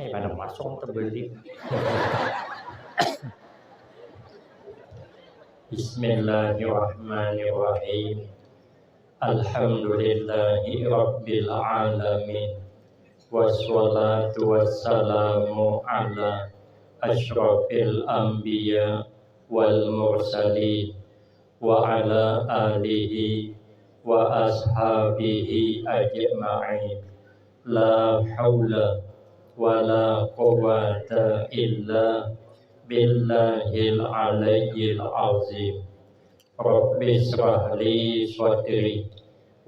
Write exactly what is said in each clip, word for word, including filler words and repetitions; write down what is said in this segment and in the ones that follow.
Eh, kada masuk terbeli. Bismillahirrahmanirrahim. Alhamdulillahi rabbil alamin. Wassalatu wassalamu ala asyrafil anbiya wal mursalin wa ala alihi wa ashabihi ajma'in. La haula wa la quwwata illa billahil aliyyil azim. Rabbi israh li sadri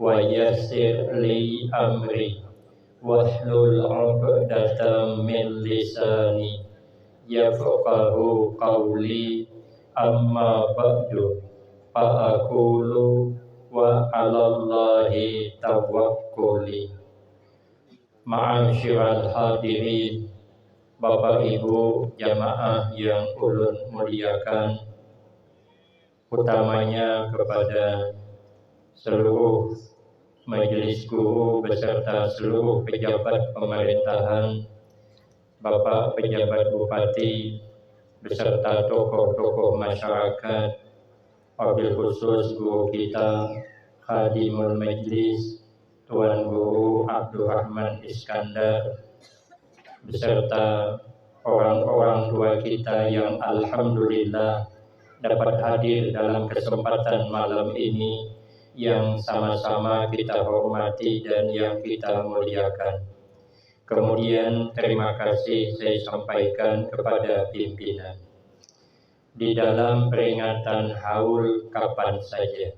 wa yassir li amri wahlul 'uqdatam min lisani yafqahu qawli. Amma ba'du, fa aqulu wa 'alallahi tawakkuli. Ma'asyiral hadirin, Bapak Ibu jamaah yang ulun muliakan, utamanya kepada seluruh majelis guru beserta seluruh pejabat pemerintahan, Bapak Pejabat Bupati beserta tokoh-tokoh masyarakat, wabil khusus guru kita, Khadimul Majlis, Tuan Guru Abdurrahman Iskandar, beserta orang-orang tua kita yang alhamdulillah dapat hadir dalam kesempatan malam ini yang sama-sama kita hormati dan yang kita muliakan. Kemudian, terima kasih saya sampaikan kepada pimpinan. Di dalam peringatan haul kapan saja,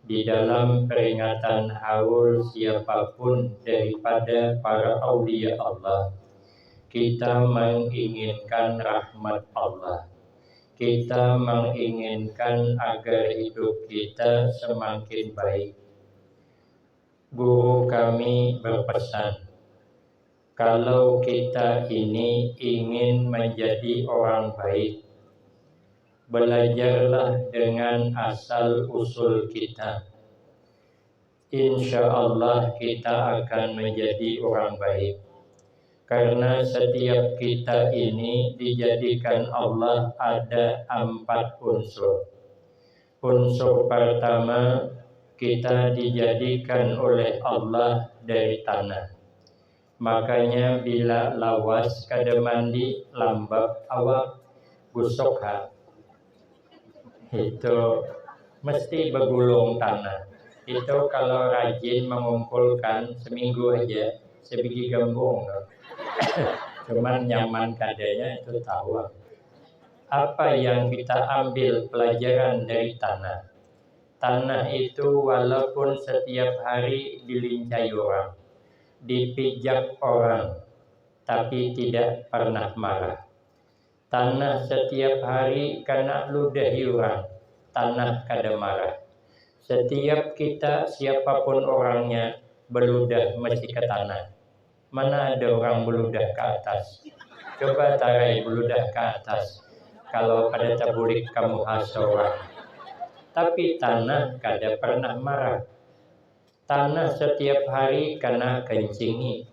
di dalam peringatan haul siapapun daripada para aulia Allah, kita menginginkan rahmat Allah. Kita menginginkan agar hidup kita semakin baik. Guru kami berpesan, kalau kita ini ingin menjadi orang baik, belajarlah dengan asal usul kita. Insya Allah kita akan menjadi orang baik. Karena setiap kita ini dijadikan Allah ada empat unsur. Unsur pertama, kita dijadikan oleh Allah dari tanah. Makanya bila lawas kada mandi, lambab awak, gusuk ha. Itu mesti begulung tanah. Itu kalau rajin mengumpulkan seminggu aja sebiji gambung tu. Cuman nyaman kadanya itu tahu. Apa yang kita ambil pelajaran dari tanah? Tanah itu walaupun setiap hari dilincai orang, dipijak orang, tapi tidak pernah marah. Tanah setiap hari kena ludahi orang, tanah kada marah. Setiap kita, siapapun orangnya, beludah mesti ke tanah. Mana ada orang beludah ke atas? Coba tarai beludah ke atas, kalau kada tabulik kamu ha sorang. Tapi tanah kada pernah marah. Tanah setiap hari kena kencingi.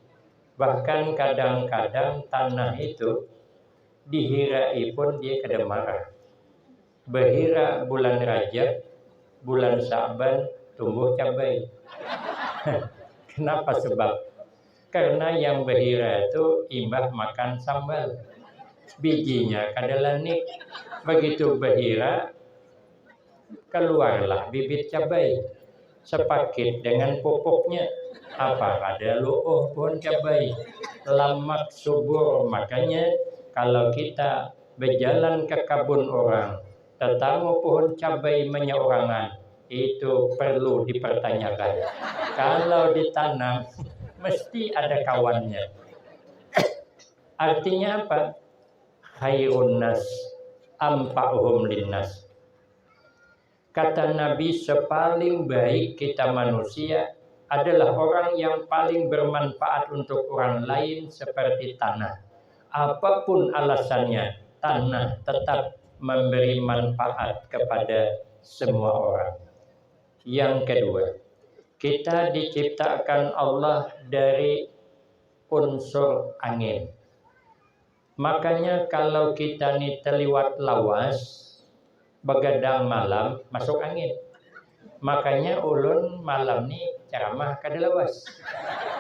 Bahkan kadang-kadang tanah itu dihirai pun dia kada marah. Bahira bulan Rajab, bulan Sa'ban tumbuh cabai. Kenapa sebab? Karena yang bahira itu imbah makan sambal. Bijinya kada lanik. Begitu bahira, keluarlah bibit cabai. Sepakit dengan pupuknya. Apa kada luuh pohon cabai? Lamak subur. Makanya kalau kita berjalan ke kabun orang, tetamu pohon cabai menyeorangan, itu perlu dipertanyakan. Kalau ditanam, mesti ada kawannya. Artinya apa? Khairun nas anfa'uhum linnas. Kata Nabi, sepaling baik kita manusia adalah orang yang paling bermanfaat untuk orang lain seperti tanah. Apapun alasannya, tanah tetap memberi manfaat kepada semua orang. Yang kedua, kita diciptakan Allah dari unsur angin. Makanya kalau kita ni teliwat lawas, begadang malam masuk angin. Makanya ulun malam ni ceramah kada lawas.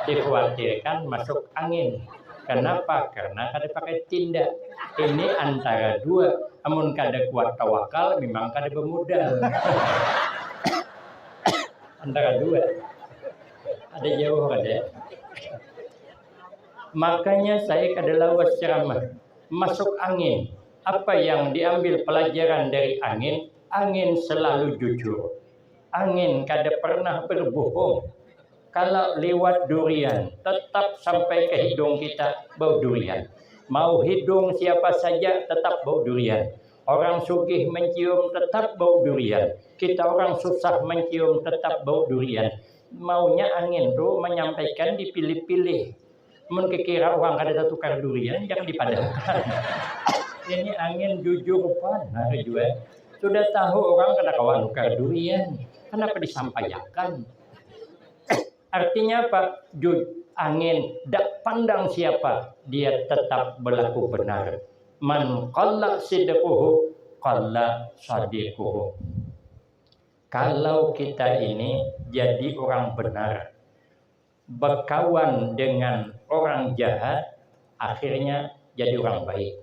Dikhawatirkan masuk angin. Kenapa? Karena kada pakai tinda. Ini antara dua. Amun kada kuat tawakal, memang kada bemodal. Antara dua. Ada jauh kada. Makanya saya kada lawas ceramah. Masuk angin. Apa yang diambil pelajaran dari angin? Angin selalu jujur. Angin kada pernah berbohong. Kalau liwat durian, tetap sampai ke hidung kita bau durian. Mau hidung siapa saja tetap bau durian. Orang sugih mencium tetap bau durian. Kita orang susah mencium tetap bau durian. Maunya angin tu menyampaikan dipilih-pilih. Mun kikira orang kada tatukar durian, jangan dipadahakan. Ini angin jujur banar jua. Sudah tahu orang kada kawa nukar durian, kenapa disampaiakan? Artinya apa? Ju-, angin dak pandang siapa, dia tetap berlaku benar. Man qalla sidquhu, qalla sadiquhu. Kalau kita ini jadi orang benar, bekawan dengan orang jahat, akhirnya jadi orang baik.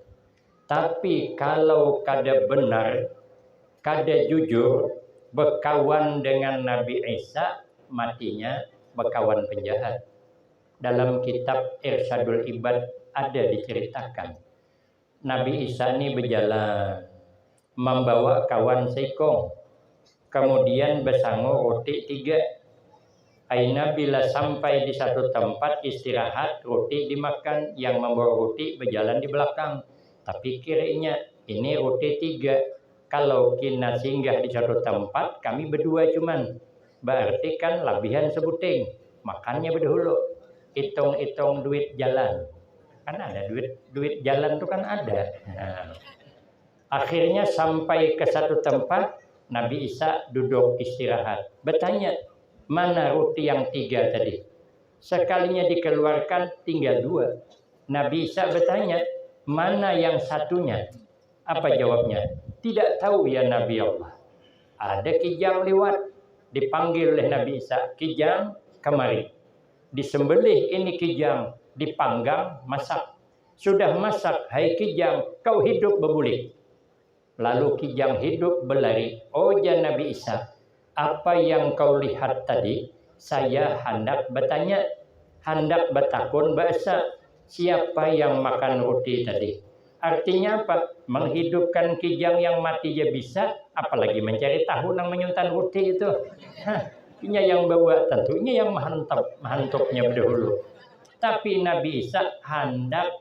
Tapi kalau kada benar, kada jujur, bekawan dengan Nabi Isa, matinya bekawan penjahat. Dalam kitab Irsyadul Ibad ada diceritakan. Nabi Isa ni bejalan, membawa kawan seikung. Kemudian besangu roti tiga. Aina bila sampai di satu tempat istirahat, roti dimakan, yang membawa roti bejalan di belakang. Tapi kiranya, ini roti tiga. Kalau kina singgah di satu tempat, kami berdua cuman. Berarti kan labihan sebuting. Makannya berdahulu. Hitung-hitung duit jalan. Kan ada duit, duit jalan tu kan ada. Nah. Akhirnya sampai ke satu tempat, Nabi Isa duduk istirahat. Bertanya, mana roti yang tiga tadi? Sekalinya dikeluarkan, tinggal dua. Nabi Isa bertanya, mana yang satunya? Apa jawabnya? Tidak tahu ya Nabi Allah. Ada kijang lewat, dipanggil oleh Nabi Isa, kijang kemari. Disembelih ini kijang, dipanggang, masak. Sudah masak, hai kijang, kau hidup bebulik. Lalu kijang hidup berlari. Oh, jar Nabi Isa, apa yang kau lihat tadi? Saya handak bertanya, handak bertakun bahasa, siapa yang makan roti tadi? Artinya apa? Menghidupkan kijang yang mati ja bisa, apalagi mencari tahu nang menyuntan roti itu. Hah, inya yang bawa, tentunya yang mahantap, mahantupnya berdahulu. Tapi Nabi Isa handak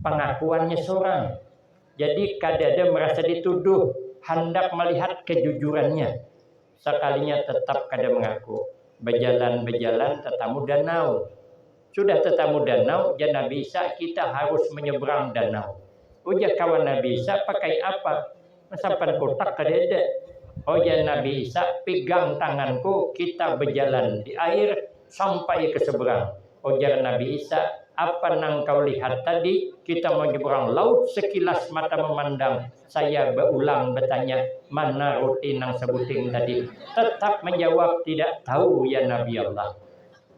pengakuannya seorang. Jadi kada ada merasa dituduh, handak melihat kejujurannya. Sekalinya tetap kada mengaku. Berjalan-berjalan tetamu danau. Sudah tetamu danau, jar Nabi Isa, kita harus menyeberang danau. Ujar kawan Nabi Isa, pakai apa? Sampan kotak kada ada. Ujar Nabi Isa, pegang tanganku, kita berjalan di air sampai ke seberang. Ujar Nabi Isa, apa nang kau lihat tadi? Kita menyeberang laut sekilas mata memandang. Saya berulang bertanya, mana roti nang sebuting tadi? Tetap menjawab, tidak tahu ya Nabi Allah.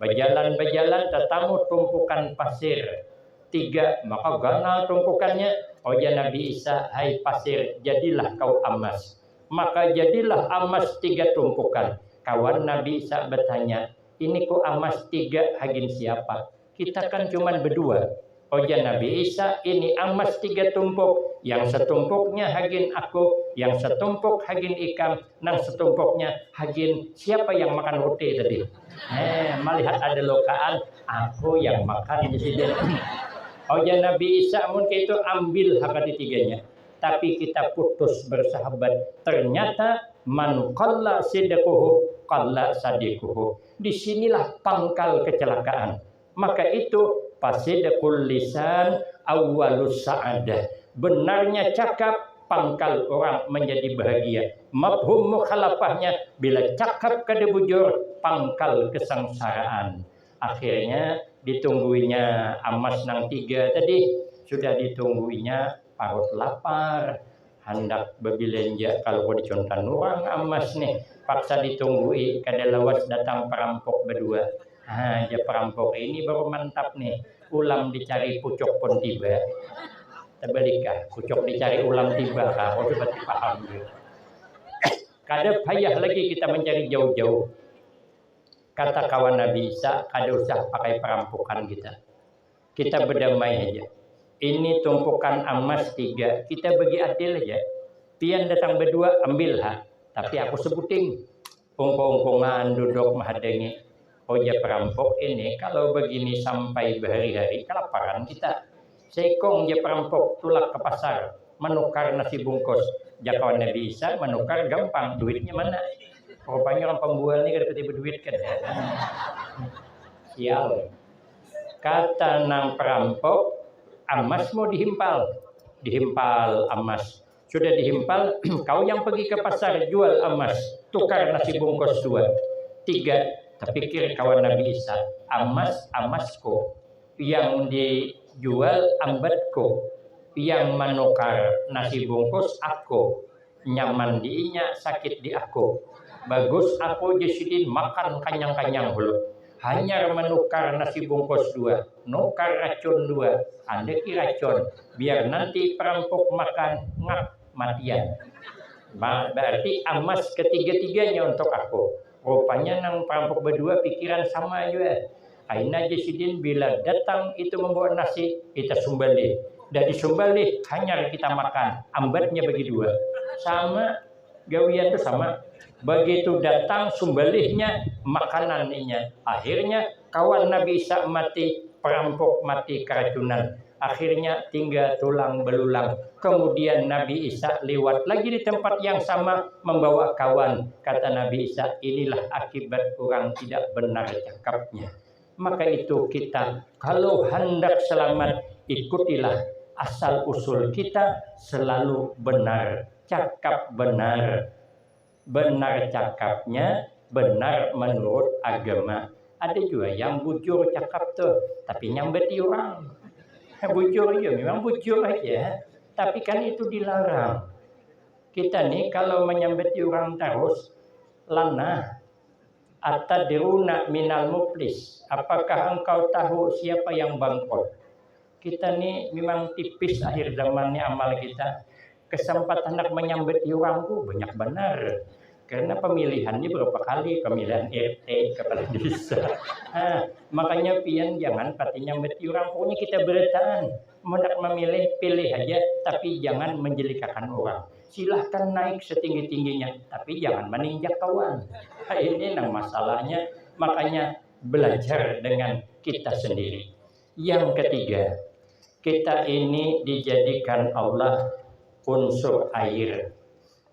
Berjalan-berjalan tetamu tumpukan pasir. Tiga, maka ganal tumpukannya. Ujar Nabi Isa, hai pasir, jadilah kau amas. Maka jadilah amas tiga tumpukan. Kawan Nabi Isa bertanya, ini kok amas tiga, hagin siapa? Kita kan cuman berdua. Ujar Nabi Isa, ini amas tiga tumpuk, yang setumpuknya hagin aku, yang setumpuk hagin ikam, nang setumpuknya hagin siapa yang makan roti tadi. Eh, melihat ada lokaan, aku yang makan di sini. Ujar Nabi Isa, mun itu ambil hak tiganya. Tapi kita putus bersahabat. Ternyata man qalla sidquhu qalla sadiquhu. Disinilah pangkal kecelakaan. Maka itu, fasidqul lisan awwalus sa'adah. Benarnya cakap pangkal orang menjadi bahagia. Mafhum mukhalafahnya, bila cakap kada bujur, pangkal kesengsaraan. Akhirnya ditungguinya amas nang tiga tadi. Sudah ditungguinya parut lapar, handak bebilanja, kalau kau dicuntan orang amas nih, paksa ditunggui, kada lawas datang perampok berdua. Ha, ja perampok ini baru mantap nih, ulam dicari pucuk pun tiba. Terbalik kah? Pucuk dicari ulam tiba kah? Kau coba paham gitu. Kada payah lagi kita mencari jauh-jauh. Kata kawan Nabi Isa, kada usah pakai perampokan kita. Kita berdamai aja. Ini tumpukan emas tiga, kita bagi adil aja. Pian datang berdua, ambil ha. Tapi aku sebuting. Ungkung-ungkungan duduk mahadangi. Oh ja perampok ini, kalau begini sampai berhari-hari, kelaparan kita. Seikung ja perampok tulak ke pasar, menukar nasi bungkus. Jakawan Nabi Isa, menukar gampang, duitnya mana? Rupanya orang pembual ni kada pati berduit kan. Sial. Kata nang perampok, emas mau dihimpal. Dihimpal emas. Sudah dihimpal, kau yang pergi ke pasar, jual emas, tukar nasi bungkus dua. Tiga, terpikir kawan Nabi Isa, emas emasku, yang dijual ambatku, yang menukar nasi bungkus aku, nyaman di inya, sakit di aku. Bagus aku ja sidin makan kanyang-kanyang hulu. Hanyar menukar nasi bungkus dua, nukar racun dua, andaki racun, biar nanti perampok makan, ngak, matian. Ba-, berarti emas ketiga-tiganya untuk aku. Rupanya nang perampok berdua pikiran sama jua. Aina ja sidin bila datang itu membawa nasi, kita sumbalih. Dah disumbalih, hanyar kita makan, ambatnya bagi dua. Sama gawian tu sama. Begitu datang sumbalihnya, makanan inya. Akhirnya kawan Nabi Isa mati, perampok mati keracunan. Akhirnya tinggal tulang belulang. Kemudian Nabi Isa liwat lagi di tempat yang sama, membawa kawan. Kata Nabi Isa, inilah akibat orang tidak benar cakapnya. Maka itu kita kalau hendak selamat, ikutilah asal usul kita, selalu benar, cakap benar. Benar cakapnya, benar menurut agama. Ada jua yang bujur cakap tuh, tapi nyambati orang. Bujur iya, memang bujur aja, tapi kan itu dilarang. Kita nih kalau menyambati orang terus, lanah. Atadruna minal muflis, apakah engkau tahu siapa yang bangkrut? Kita nih memang tipis akhir zaman nih amal kita. Kesempatan nak menyambati orang tuh banyak benar. Karena pemilihannya berapa kali, pemilihan R T, kepala desa. Nah, makanya pian jangan pati nyambati orang. Pokoknya kita berataan. Mau nak memilih, pilih aja, tapi jangan menjelikakan orang. Silahkan naik setinggi-tingginya, tapi jangan meninjak kawan. Nah, ini nang masalahnya, makanya belajar dengan kita sendiri. Yang ketiga, kita ini dijadikan Allah unsur air.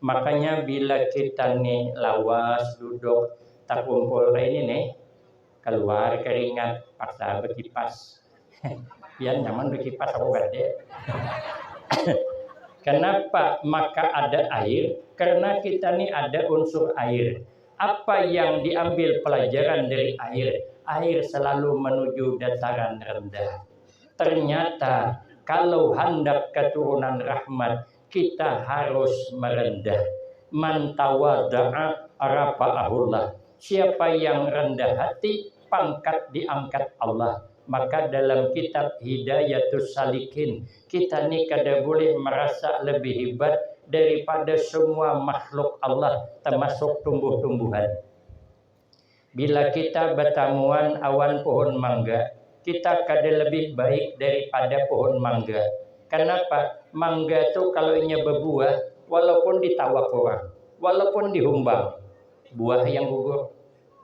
Makanya bila kita nih lawas duduk, takumpul kayak ini nih, keluar keringat, paksa bekipas. Pian nyaman bekipas, aku kada. Kenapa maka ada air? Karena kita nih ada unsur air. Apa yang diambil pelajaran dari air? Air selalu menuju dataran rendah. Ternyata kalau hendak keturunan rahmat, kita harus merendah. Man tawada'a rafa'ahullah. Siapa yang rendah hati, pangkat diangkat Allah. Maka dalam kitab Hidayatus Salikin, kita ni kada boleh merasa lebih hebat daripada semua makhluk Allah, termasuk tumbuh-tumbuhan. Bila kita batamuan awan pohon mangga, kita kada lebih baik daripada pohon mangga. Kenapa? Mangga tu kalau inya bebuah, walaupun ditawak orang, walaupun dihumbang, buah yang gugur.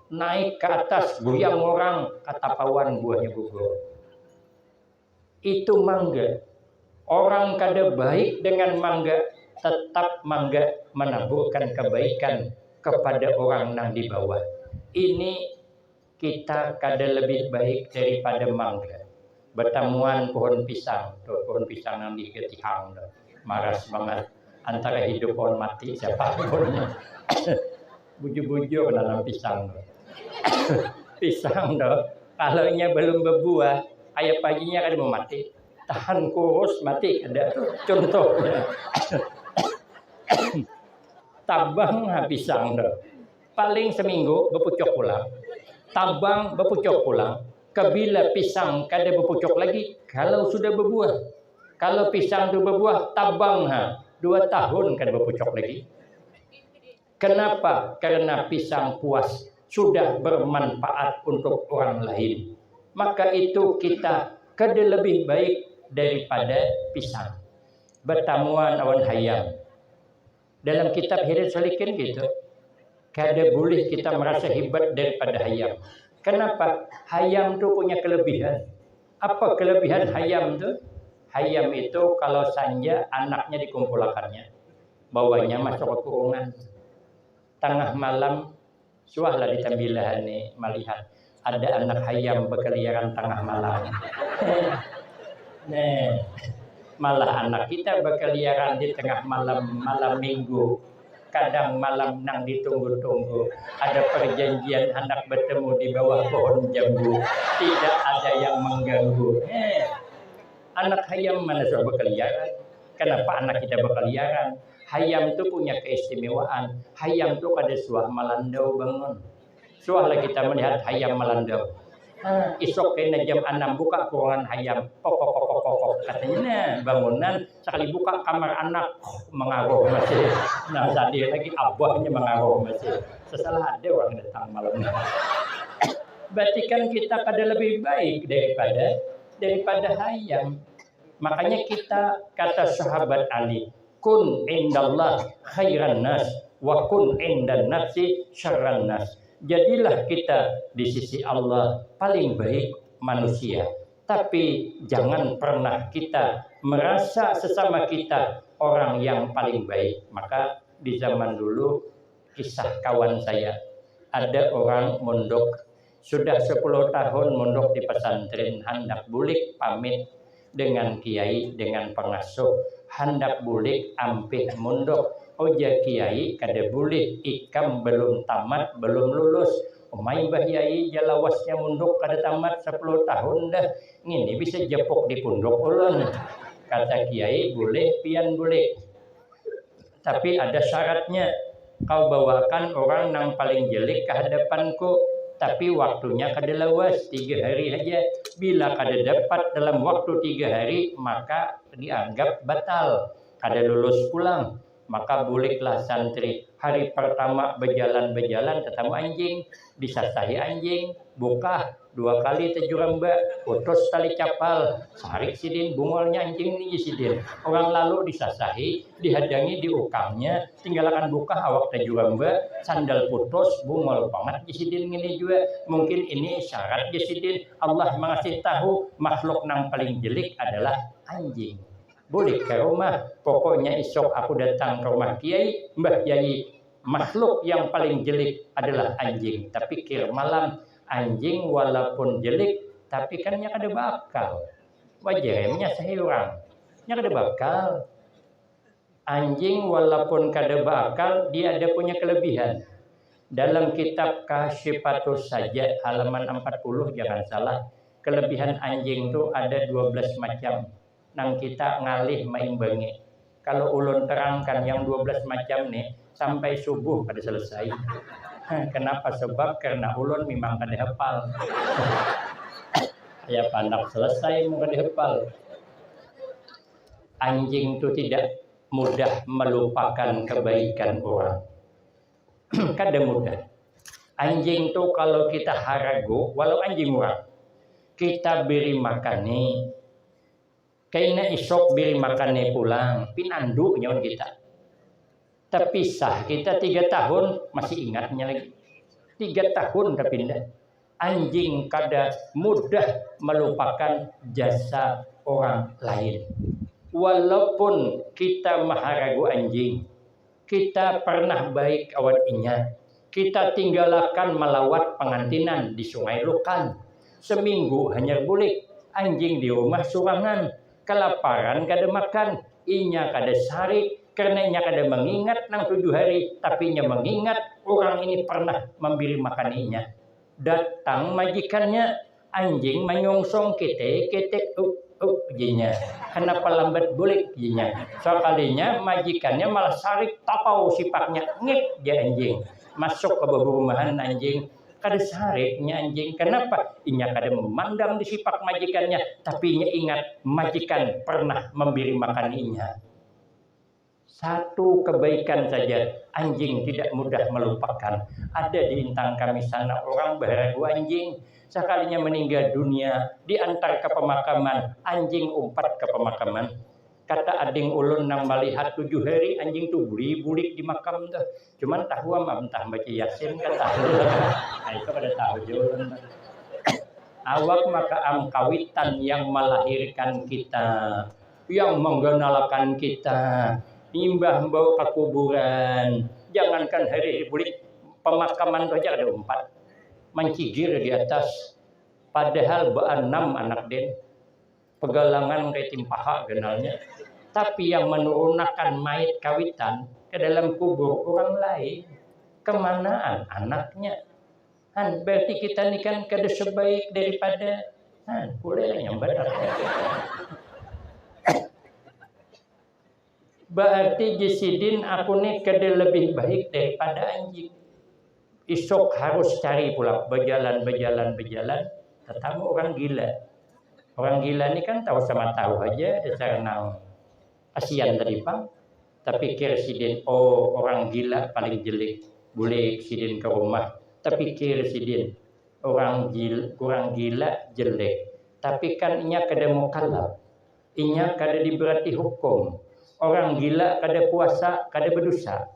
Naik ke atas, goyang orang, katapawan buahnya gugur. Itu mangga. Orang kada baik dengan mangga, tetap mangga menaburkan kebaikan kepada orang nang di bawah. Ini kita kada lebih baik daripada mangga. Batamuan pohon pisang, tuh pohon pisang nang di Getihang tuh. Maras banget. Antara hidup pohon mati siapa pun. Bujur-bujur nanam pisang tuh. Pisang tuh, kalau inya belum berbuah, kayak paginya kan mau mati. Tahan kurus mati kada tu contohnya. Tabang ha pisang tu. Paling seminggu bepucuk pulang. Tabang bepucuk pulang. Kebila pisang kada bepucuk lagi kalau sudah berbuah. Kalau pisang tu berbuah, tabang ha dua tahun kada bepucuk lagi. Kenapa? Karena pisang puas sudah bermanfaat untuk orang lain. Maka itu kita kada lebih baik daripada pisang. Bertamuan awan hayam. Dalam kitab Hirid Salikin gitu. Kada boleh kita merasa hebat daripada hayam. Kenapa? Hayam tu punya kelebihan. Apa kelebihan hayam tu? Hayam itu kalau sanja anaknya dikumpulakannya. Bawanya masuk ke kurungan. Tangah malam, suahlah ditambilahan ni malihat ada anak hayam bakaliaran tangah malam. Nah, malah anak kita bakaliaran di tengah malam, malam minggu. Kadang malam nang ditunggu-tunggu. Ada perjanjian anak bertemu di bawah pohon jambu. Tidak ada yang mengganggu. Nah, anak hayam mana suah bakaliaran? Kenapa anak kita bakaliaran? Hayam tu punya keistimewaan. Hayam tu kada suah malandau bangun. Suahlah kita melihat hayam malandau. Ah, isuk kena jam anam buka kurungan hayam. Kok, kok, kok, kok, kok, kok. Katanya, nah, bangunan, sekali buka kamar anak, oh, mengaruh masih. Nah, sadih lagi abahnya mengaruh masih. Sesalah ada orang datang malam ni. Berarti kan kita kada lebih baik daripada daripada hayam. Makanya kita, kata sahabat Ali, kun indallah khairan nas wa kun indan nafsi syarran nas. Jadilah kita di sisi Allah paling baik manusia. Tapi jangan pernah kita merasa sesama kita orang yang paling baik. Maka di zaman dulu, kisah kawan saya, ada orang mondok, sudah sepuluh tahun mondok di pesantren, handak bulik pamit dengan kiai, dengan pengasuh, handak bulik ampih mondok. Ujar kiai, kada bulih, ikam belum tamat, belum lulus. Umai bah yai, jalawasnya mondok kada tamat sepuluh tahun dah, ngini bisa japuk di punduk ulun. Kata kiai, bulih pian bulik. Tapi ada syaratnya, kau bawakan orang nang paling jelik ke hadapanku, tapi waktunya kada lawas, tiga hari haja. Bila kada dapat dalam waktu tiga hari, maka dianggap batal, kada lulus pulang. Maka buliklah santri. Hari pertama bejalan-bejalan tetamu anjing, disasahi anjing, bukah, dua kali tajuramba, putus tali capal, sarik sidin, bungolnya anjing ni sidin. Orang lalu disasahi, dihadangi, diukangnya, tinggalakan bukah awak tajuramba, sandal putus, bungol pangat di sidin ngini jua. Mungkin ini syarat di sidin. Allah mangasih tahu makhluk nang paling jelik adalah anjing. Bulik ke rumah, pokoknya isuk aku datang ke rumah kiai, mbah kiai, makhluk yang paling jelik adalah anjing. Tapi kir malam, anjing walaupun jelik, tapi kan nya kada bakal. Wajar nya sahi urang. Nya kada bakal. Anjing walaupun kada bakal, dia ada punya kelebihan. Dalam kitab Kasyifatus saja halaman empat puluh, jangan salah, kelebihan anjing tu ada dua belas macam. Nang kita ngalih maimbangi. Kalau ulun terangkan yang dua belas macam ni, sampai subuh kada selesai. Kenapa? Sebab karena ulun memang kada hafal. Ya pandak selesai mun kada hafal. Anjing tu tidak mudah melupakan kebaikan orang. Kada mudah. Anjing tu kalau kita haragu, walau anjing orang, kita beri makan ni, kaina isuk beri makan ni pulang, pinandu nyawa kita. Terpisah kita tiga tahun, masih ingatnya lagi. Tiga tahun terpindah. Anjing kada mudah melupakan jasa orang lain. Walaupun kita maharagu anjing, kita pernah baik awan inya, kita tinggalakan malawat pangantinan di Sungai Lukan. Seminggu hanyar bulik, anjing di rumah surangan, kalaparan kada makan, inya kada sarik, karena inya kada mengingat nang tujuh hari, tapi inya mengingat orang ini pernah memberi makan inya. Datang majikannya, anjing manyungsung ketek-ketek tu. Oh, jinya. Kenapa lambat bulik, jinya? Sekalinya majikannya malah sarik tapau sipaknya, ngik, ja anjing. Masuk ke beberumahan anjing. Kada sariknya anjing. Kenapa? Inya kada memandang di sipak majikannya, tapi inya ingat majikan pernah memberi makan inya. Satu kebaikan saja, anjing tidak mudah melupakan. Ada di Intang kami sana orang baharagu anjing. Sekalinya meninggal dunia, diantar ke pemakaman, anjing umpat ke pemakaman. Kata ading ulun nang melihat tujuh hari anjing tu buli-bulik di makam tu. Cuman tahu am entah baca Yasin kata. Nah, itu kada tahu jua ulun. Awak maka am kawitan yang melahirkan kita, yang mengganalakan kita, imbah bawa ke kuburan. Jangankan hari bulik pemakaman tu aja ada umpat. Mancigir di atas. Padahal baanam anak den. Pegalangan kayak timpaha ganalnya. Tapi yang menurunakan mayat kawitan ke dalam kubur orang lain, kemanaan anaknya? Han, berarti kita ni kan kada sebaik daripada, han, boleh lah nyambat apa. Berarti jisidin aku ni kada lebih baik daripada anjing. Isuk harus cari pula, berjalan, berjalan, berjalan, tetamu orang gila. Orang gila ni kan tahu sama tahu aja dasar nang kasihan tadi pang. Tapi kir sidin, oh, orang gila paling jelek. Bulik sidin ke rumah. Tapi kir sidin, orang gila, orang gila jelek. Tapi kan inya kada mukallaf. Inya kada diberati hukum. Orang gila kada puasa, kada berdosa.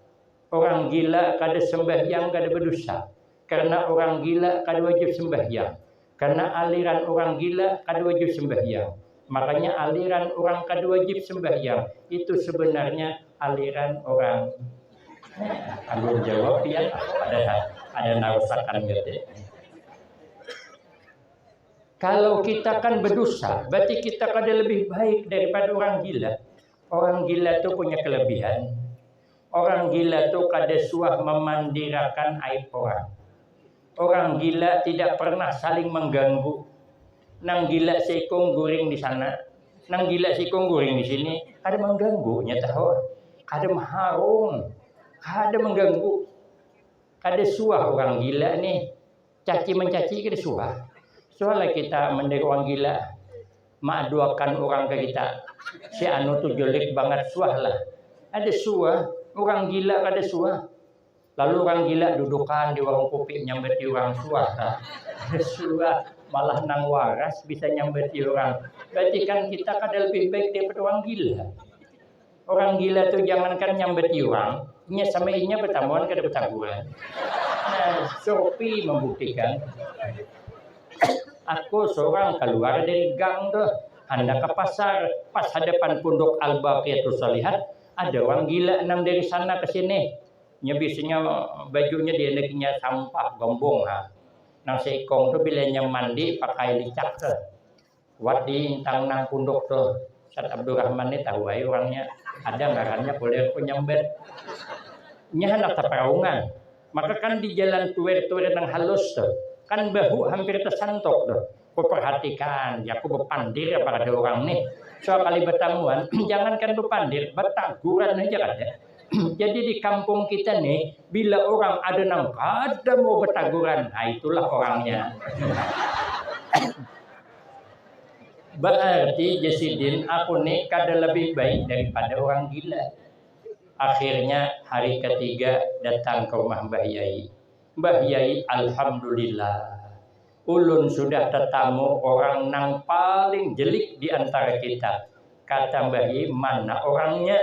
Orang gila kada sembahyang, kada berdosa. Karena orang gila kada wajib sembahyang. Karena aliran orang gila kada wajib sembahyang. Makanya aliran orang kada wajib sembahyang itu sebenarnya aliran orang. Tanggung jawab pian, ada ada narusakan gitu. Kalau kita kan berdosa, berarti kita kada lebih baik daripada orang gila. Orang gila tu punya kelebihan. Orang gila tu kada suah memandirakan aib orang. Orang gila tidak pernah saling mengganggu. Nang gila seikung guring di sana, nang gila seikung guring di sini, kada mengganggu, nya tahu. Kada mengharung, kada mengganggu. Kada suah orang gila nih. Caci mencaci kada suah. Suah lah kita mendek orang gila. Maaduakan orang ke kita. Si anu tu jelek banget, suah lah. Ada suah, orang gila kada suah. Lalu orang gila dudukan di warung kopi nyambati orang, suah lah. Ada suah, malah nang waras bisa nyambati orang. Berarti kan kita kada lebih baik daripada orang gila. Orang gila tu jangankan nyambati orang, inya sama inya betamuan kada betaguran. Nah, survei membuktikan. Aku seorang keluar dari gang tu, handak ke pasar, pas hadapan pondok Al-Baqiyatus Shalihat, ada orang gila nang dari sana ke sini. Nya biasanya bajunya diandakinya sampah gombong ha. Nang seikong tu bilanya mandi pakai licak tu. Wat di Intang nang punduk tu, Ustaz Abdurrahman ni tahu ai urangnya, ada ngarannya kulir ku nyambat. Nya handak taparaungan, maka kan di jalan tuir-tuir nang halus tu, kan bahu hampir tasantuk tu. Kuperhatikan, ya ku bepandir apa kada urang nih. Suah kali batamuan, jangankan bepandir, bataguran haja kada. Jadi di kampung kita nih, bila orang ada nang kada mau bataguran, nah itulah orangnya. Berarti jar sidin, aku ni kada lebih baik daripada orang gila. Akhirnya hari ketiga datang ke rumah Mbah Yai. Mbah Yai, alhamdulillah. Ulun sudah tetamu orang nang paling jelik di antara kita. Kata Mbah Yai, mana orangnya?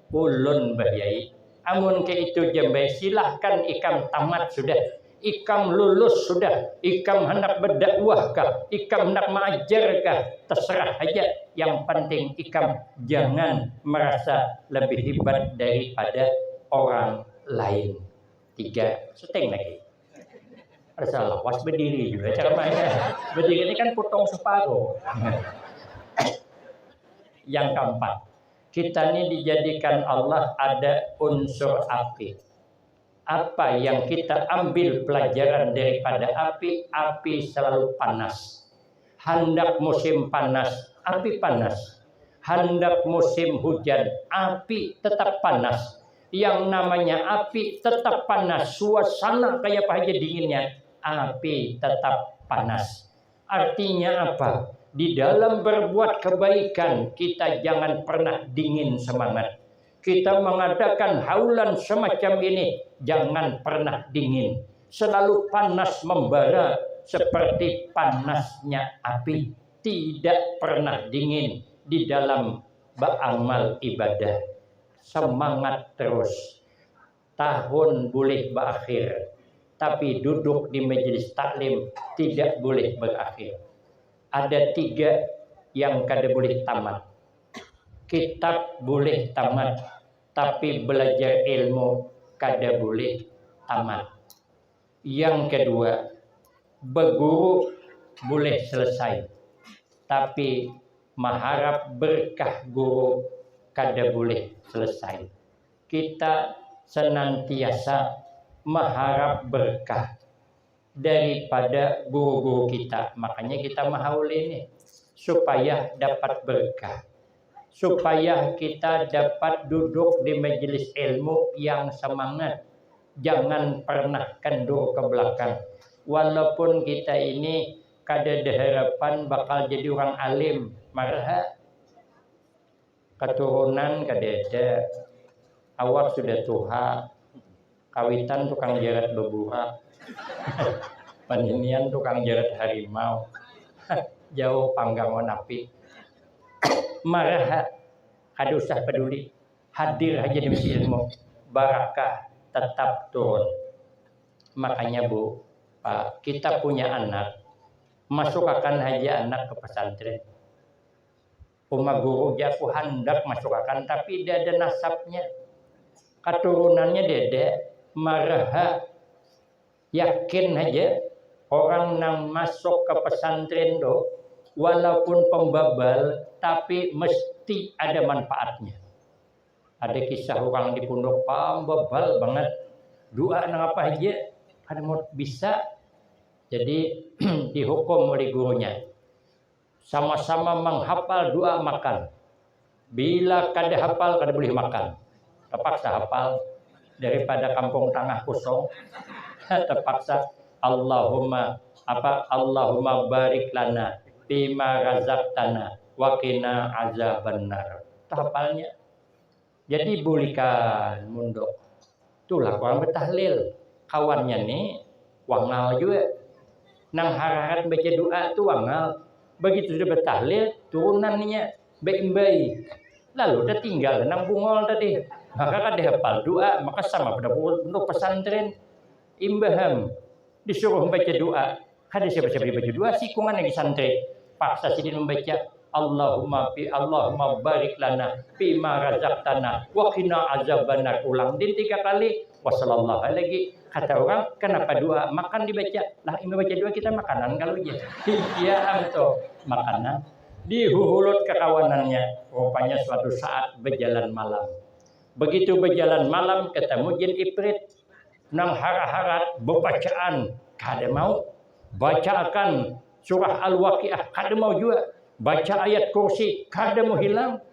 Ulun, Mbah Yai. Amun kaitu ja, Mbah, silahkan ikam tamat sudah. Ikam lulus sudah, ikam handak berdakwah kah, ikam handak maajar kah, terserah aja. Yang penting ikam jangan merasa lebih hebat daripada orang lain. Tiga, seteng lagi. Rasa lawas berdiri juga ceramahnya. Berdiri ini kan potong separuh. Yang keempat, kita ini dijadikan Allah ada unsur api. Apa yang kita ambil pelajaran daripada api? Api selalu panas. Handak musim panas, api panas. Handak musim hujan, api tetap panas. Yang namanya api tetap panas, suasana kayak apa aja dinginnya, api tetap panas. Artinya apa? Di dalam berbuat kebaikan, kita jangan pernah dingin semangat. Kita mengadakan haulan semacam ini, jangan pernah dingin. Selalu panas membara seperti panasnya api. Tidak pernah dingin di dalam beramal ibadah. Semangat terus. Tahun boleh berakhir, tapi duduk di majelis taklim tidak boleh berakhir. Ada tiga yang kada boleh tamat. Kitab boleh tamat, tapi belajar ilmu kada boleh tamat. Yang kedua, beguru boleh selesai, tapi maharap berkah guru kada boleh selesai. Kita senantiasa maharap berkah daripada guru-guru kita. Makanya kita mahaul ini supaya dapat berkah, supaya kita dapat duduk di majelis ilmu yang semangat. Jangan pernah kendur ke belakang. Walaupun kita ini kada ada harapan bakal jadi orang alim, maraha keturunan kada ada, awak sudah tuha, kawitan tukang jarat beburak, paninian tukang jarat harimau, jauh panggang wan api. Maraha, kada usah peduli, hadir haja di majelis ilmu, barakah tetap turun. Makanya Bu, Pak, kita punya anak, masukakan haja anak ke pesantren. Uma guru ja aku handak masukakan, tapi dia ada nasabnya, katurunannya dia ada. Maraha, yakin haja orang nang masuk ke pesantren tu, walaupun pembabal, tapi mesti ada manfaatnya. Ada kisah orang di pondok pambabal banget, doa nang apa haja kada mau bisa. Jadi dihukum oleh gurunya, sama-sama menghafal doa makan. Bila kada hafal, kada boleh makan. Terpaksa hafal, daripada kampung tangah kosong. Terpaksa. Allahumma apa, Allahumma barik lana fima razaqtana wa qina azabannar. Itu hafalnya. Jadi bulikan munduk. Itulah kurang betahlil. Kawannya ni wangal juga. Nang hararat baca doa tu wangal. Begitu sudah betahlil, turunan ninya, beimbai. Lalu dah tinggal nang bungol tadi. Maka kada hafal doa, maka sama pada punduk pesantren. Imbaham disuruh membaca doa. Kada siapa-siapa dibaca doa, sikungan lagi santri. Paksa sidin membaca, Allahumma fi Allahumma barik lana fima razaqtana wa qina azabannar. Ulang din tiga kali, wa sallallahu lagi. Kata orang, kenapa doa makan dibaca? Lah, ini baca doa kita makanan kalau aja. Iya, am tu makanan. Dihuhulut kekawanannya. Rupanya suatu saat berjalan malam. Begitu berjalan malam, ketemu jin ifrit. Nang harat-harat bebacaan kada mau. Bacaakan surah Al-Waqiah kada mau jua. Baca ayat kursi kada mau hilang.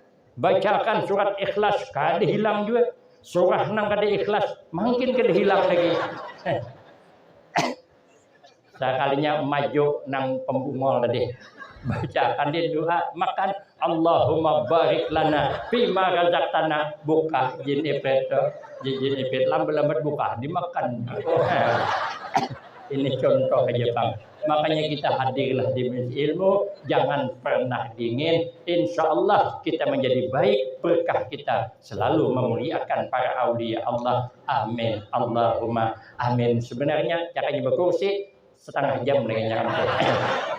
Bacaakan surat Ikhlas kada hilang jua. Surah nang kada ikhlas makin kada hilang lagi. Sakalinya maju nang pembungol tadi. Bacaakan dia doa, makan, Allahumma barik lana fima razaqtana, buka jin ifrit tu. Jin, jin ifrit lambat-lambat buka, dimakan. Ini contoh aja, Bang. Makanya kita hadirlah di majelis ilmu, jangan pernah dingin. Insya Allah kita menjadi baik, berkah kita selalu memuliakan para aulia Allah. Amin. Allahumma amin. Sebenarnya, cakanya berkursi, setengah jam lagi nyampe.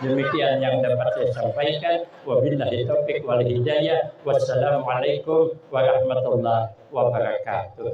Demikian yang dapat saya sampaikan. Wabillahi taufiq wal hidayah. Wassalamualaikum warahmatullahi wabarakatuh.